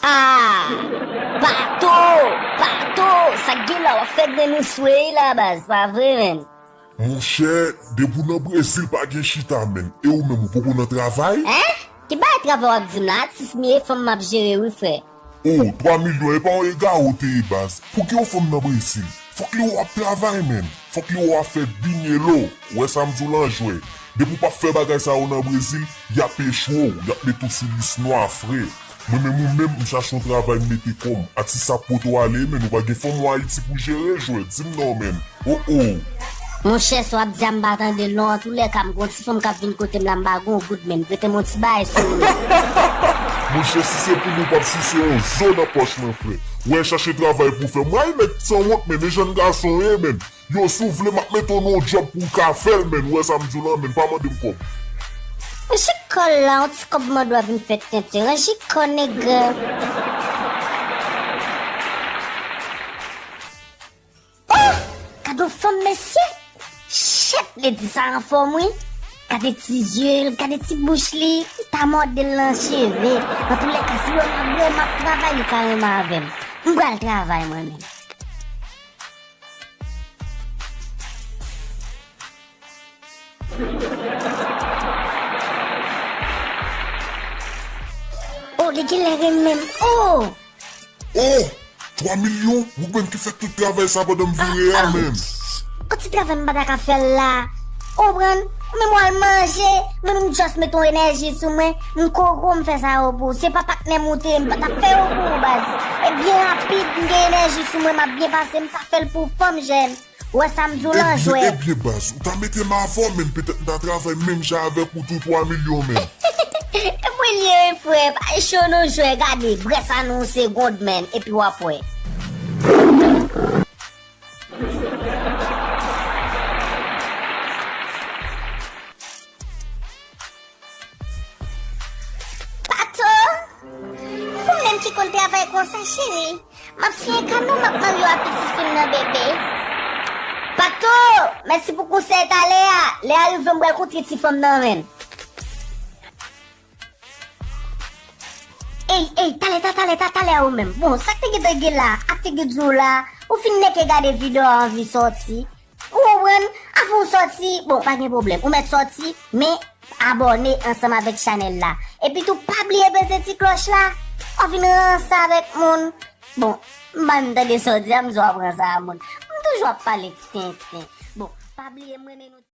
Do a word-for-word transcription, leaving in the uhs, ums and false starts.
Ah! Pato! Pato! Sa k gen la, w ap fè grenn ou swey la, baz, pa vre, menn? Monchè, depi w nan Brezil, pa gen chita, menn. E ou menm, ou poko nan travay? Hein? Ki bagay travay w ap di m la? Atis m ye, fanm m ap jere, wi, frè. Oh, twa milyon, e pa yon egare w te ye, baz. Pou ki yon fanm nan Brezil? Fòk li wè w ap travay, menn. Fòk li wè w ap fè dinyelo. Ou wè sa m di w lan, jwè. Depi w p ap fè bagay sa yo nan Brezil, y ap echwe w, y ap mete w sou lis nwa, frè. Mwen menm ou menm, m chache yon travay, m mete kò m. Atis sa ap pote w ale, menn, ou pa gen fanm ou Ayiti pou jere, jwè. Di m non, menn. Oh, oh. Monchè, sa w ap di a, m pa tande l non. Antoulèka, m gen yon ti fanm k ap vin kote m la, m pa gen yon goud, menn. Prete m yon ti bagay sou li. Monchè, si se pou mwen, w p ap souse yon zo nan pòch mwen, frè. Ou wè chache travay pou w fè. M rayi nèg sanwont, menn, e jèn gason w ye, menn. Yo, si w vle, m ap mete w nan yon djòb pou w ka fè l, menn. Ou wè sa m di w lan, menn, pa mande m kòb. Ranje kò w la, yon ti kòb mande w a vin fè tenten. Ranje kò, nèg. Oh! Gade yon fanm, mesye! Shit, Lady sa anfòm, wi. Gade ti zye l, gade ti bouch li. M ta mòde l nan cheve. Antoulèka, si w wè m ap, w wè m ap travay, li ka renmen avè m. M pral travay, mwen menm. Oh, li genlè renmen m. Oh! Oh! Twa milyon? Ou menm ki fè tout travay sa pandan m vire a, menm. Yon ti travay m pa ta ka fè l la. Ou konprann? Ou menm w al manje, mwen menm m just mete yon enèji sou mwen, m koko m fè sa yo pou ou. Se pa patnè m ou te ye, m pa t ap fè yo pou ou, baz. E byen rapid, m gen enèji sou mwen, m ap byen pase, m pa fè l pou fanm, jèn. Ou wè sa m di w lan, jwè. Ebyen, ebyen, baz, ou ta mete m avè w, menm petèt m ta travay menm jan avèk ou tou, twa milyon, menm. E mwen li ye, wi, frè, pa cho non, jwè, gade, brès an nou yon segond, menn, epi w ap wè. Pato, ou menm ki konn travay konsa, cheri. M ap siyen kado, m ap marye w a pitit fi m nan, bebe. Pato, mèsi pou konsèy talè a. Lè a rive, m pral kontre ti fanm nan, menn. Ey, ey, talè, ta, talè, ta, talè a ou menm. Bon, sa k te gentan gen la, ak figi di w la, ou fin nèke gade videyo a anvi sòti. Ou konprann? Avan w sòti, bon, pa gen pwoblèm. Ou mèt sòti, men abòne ansanm avèk chanèl la. Epi tou, pa bliye peze ti klòch la. W ap vin ranse avèk moun. Bon, m pa menm tande sa w di a, m di w ap ranse a moun. M toujou ap pale tenten. Bon, pa bliye m renmen nou.